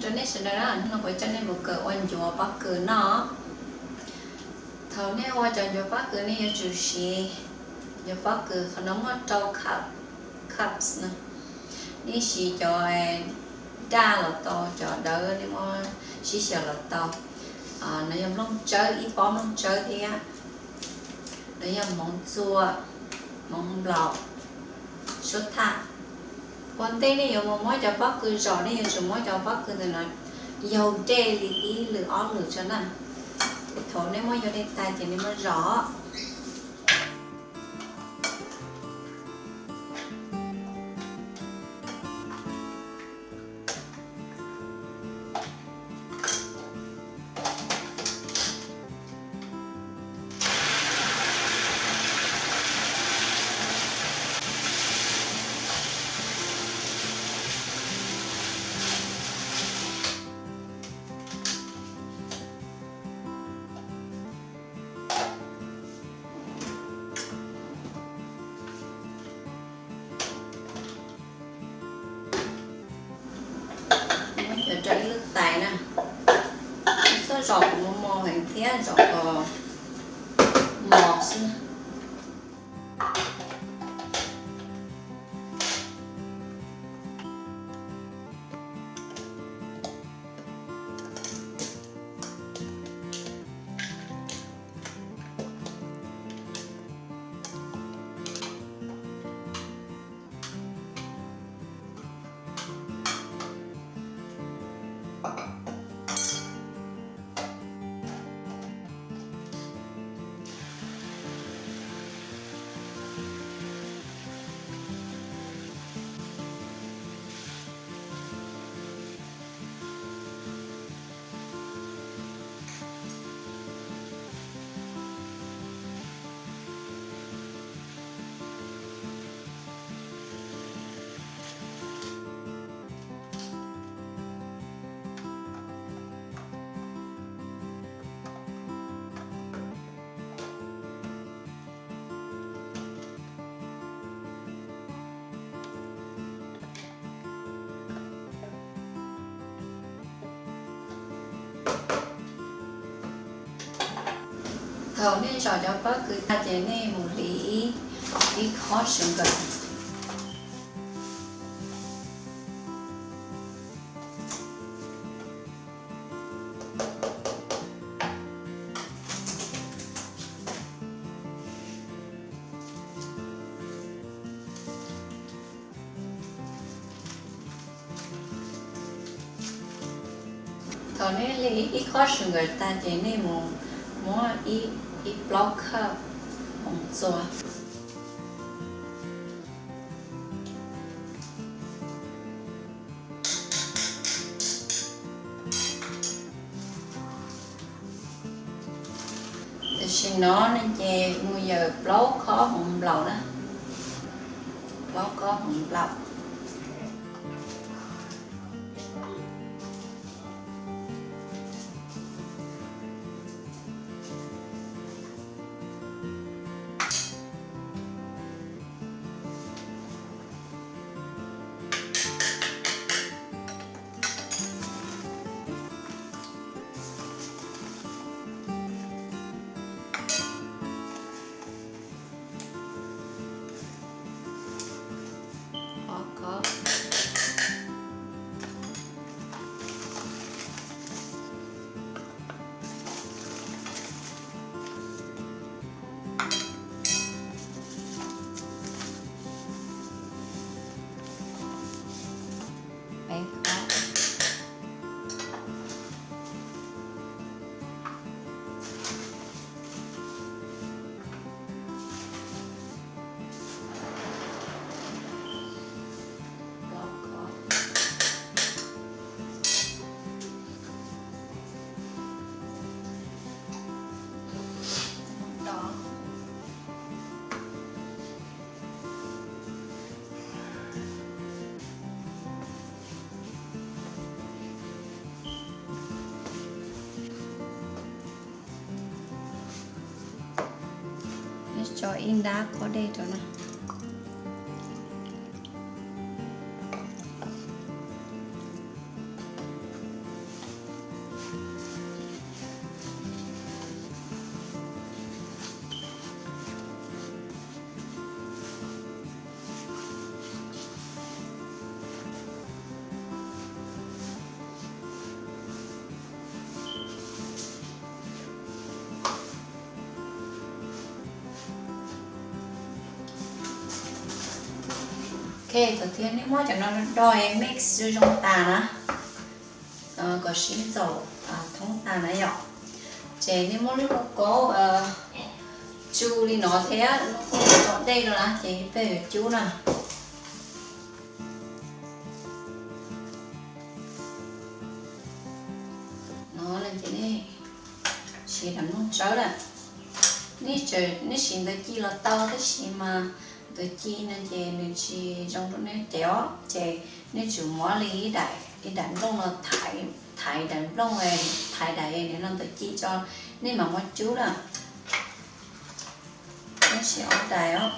Rau nej sawv daws na, hnub no kuv coj nej mus kawm ua ncuav pob kws noj. Thaum nej ua cov ncuav pob kws nej yuav tsum siv ncuav pob kws, qhov no muaj rau cups no. Nej siv cov daj los tau, cov dawb nej muab sib xyaw los tau. No yog nplooj tsawb, ib pob nplooj tsawb thiab. No yog hmoov txua, hmoov nplaum, suab thaj. Ua ntej nej yuav mus muab cov pob kws zom, nej yuav tsum muab cov pob kws ntawm no yaug dej li ib lwm ob lwm tso na. Thaum nej muab yaug dej tag ces nej muab zom. Muab cov rau ib lub tais na. Txhob zom kom mos mos heev thiab, zom kom mos xwb. Thaum nej zom cov pob kws tag ces nej mus hliv ib khob sugar. Thaum nej hliv ib khob sugar tag ces nej mus muab ib plaub cup hmoov txua. Tam sim no ne ces mus yawm plaub khob hmoov nplaum na, plaub khob hmoov nplaum. Tso ib nrab khob dej rau na. Ok, thaum twg nej muab cov no do mix zoo tas na, kom sib ntxaum thoob tas na yom, ces nej muab lub lauj kaub tsu li no thiab lauj kaub tso dej rau na, ces peb yuav cub na. No ces nej siv daim nplooj tsawb na, nej siv ntawv ci los tau tab sis mas ntawv ci no ces nws tsis zoo rau nej cev os, ces nej tsum muab li ib daim nplooj no thaiv daim nplooj, thaiv daim no ntawv ci tso, nej mam muab cub na. Nej siv ob daim os,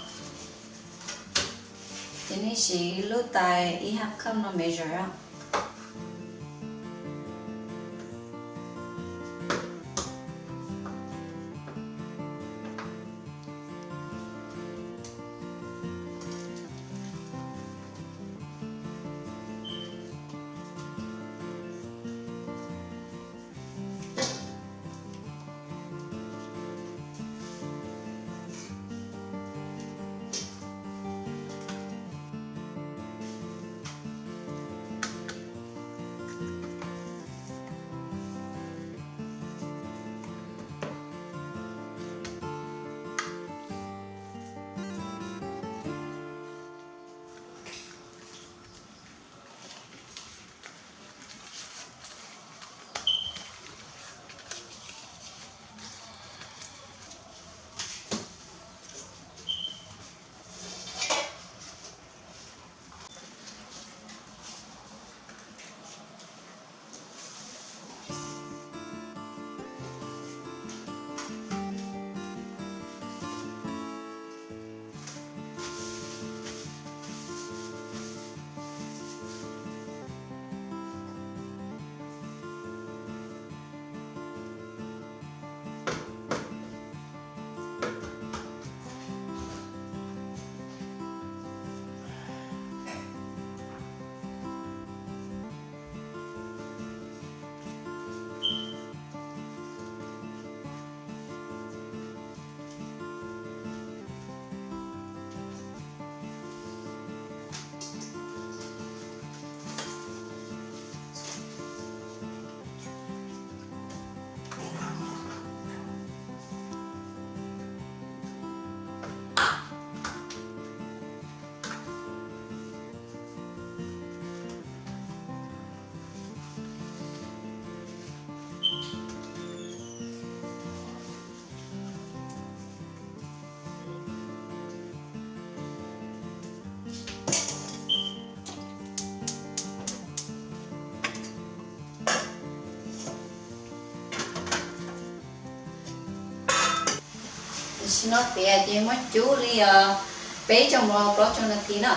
ces nej siv lub tais ib hab khab no measure os. Tam sim no tiav ces muab cub li peb caug mus plaub caug nas this na,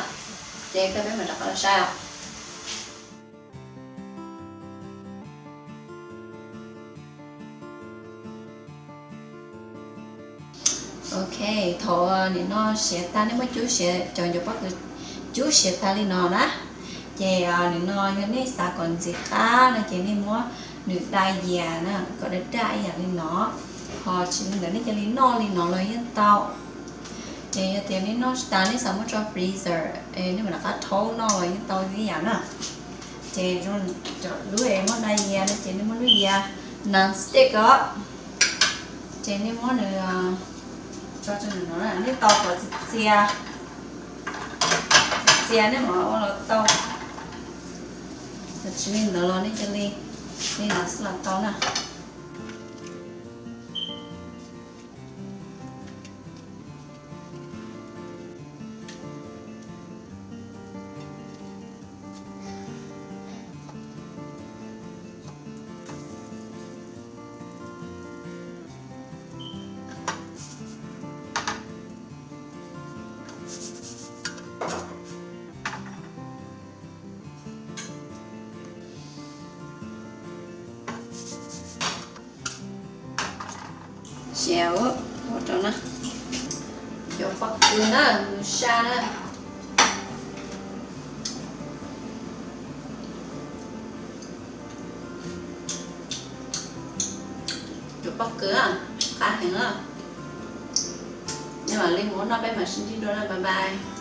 ces koj peb mam rov qab los saib os. Ok, thaum nim no siav tag nej muab cub siav, cov ncuav pob kws cub siav tag li no na, ces nim no yog nej xav kom ntxim qab no ces nej muab nws dai yias na, kom daj daj ib yam li no. Ho tsis li ntawd nej cia li noj li no los yeej tau. Ces yog tias nej noj tsis tas nej xav muab tso freezer, nej mam rov qab rhaub noj los yeej tau ib yam na. Ces lub es muab dai yias no ces nej muab lub yias non-stick os, ces nej muab nws tso rau ntawm no, nej tos kom txias txias, txias txias nej mam ua los tau. Tsis li ntawd los nej cia li, li no xwb los tau na. Siav ua rau na, cov pob kws na, nws saj na. Cov pob kws qab heev na. Nej mam li mus ua noj peb mam sib ntsib dua na, bye bye.